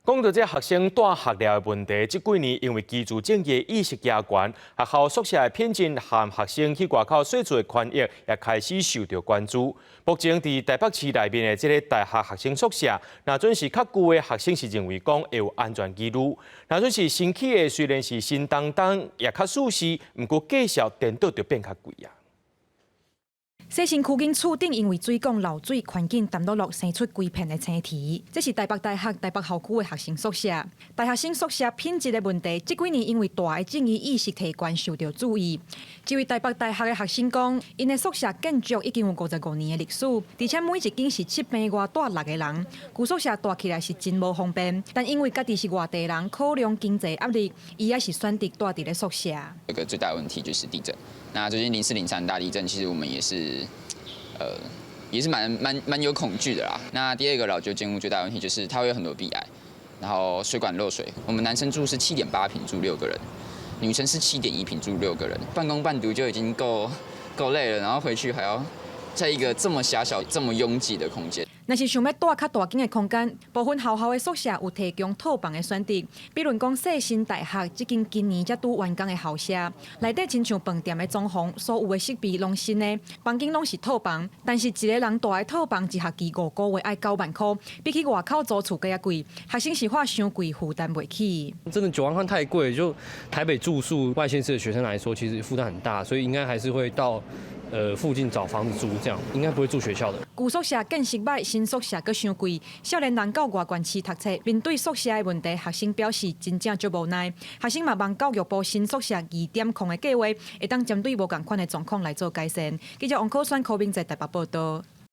講到這學生蹛學寮的問題，這幾年因為居住正義意識加懸，學校宿舍的品質和學生去外口踅厝的權益也開始受到關注。目前佇台北市內面的這个大學學生宿舍，若準是較舊的學生是認為講會有安全疑慮，若準是新起的雖然是新當當，也較舒適，毋過價數顛倒就變較貴啊。西身區間厝頂因為水管漏水，環境澹漉漉，生出規片的青苔。這是台北大學台北校區的學生宿舍。大學生宿舍品質的問題，這幾年因為蹛的正義意識提懸，受到注意。這位台北大學的學生講，𪜶的宿舍建築已經有55年的歷史，而且每一間是七平外蹛六個人，舊宿舍蹛起來是真無方便。但因為家己是外地人，考量經濟壓力，伊也是選擇蹛佇咧宿舍。一個最大的問題就是地震。那最近0403大地震，其實我們也是，也是蠻有恐懼的啦。那第二個老舊建物最大的問題就是它會有很多壁癌，然後水管漏水。我們男生住是7.8坪住六個人，女生是7.1坪住六個人，半工半讀就已經夠累了，然後回去還要在一個這麼狹小、這麼擁擠的空間。若是想欲蹛較大間的空間，部分學校的宿舍有提供套房的選擇。比如講，世新大學這間今年才拄完工的校舍，內底親像飯店的裝潢，所有的設備攏新的，房間攏是套房。但是一個人蹛的套房，一學期5個月愛9萬箍，比起外口租厝閣較貴。學生是話傷貴，負擔袂起。真的9萬塊太貴，就台北住宿外縣市的學生來說，其實負擔很大，所以應該還是會到附近找房子租，這樣應該不會住學校的。舊宿舍建設䆀，新宿舍閣傷貴，少年人到外縣市讀冊，面對宿舍的問題，學生表示真正足無奈。學生嘛望教育部新宿舍2.0的計劃，會當針對無仝款的狀況來做改善。記者王可選、柯明在台北報道。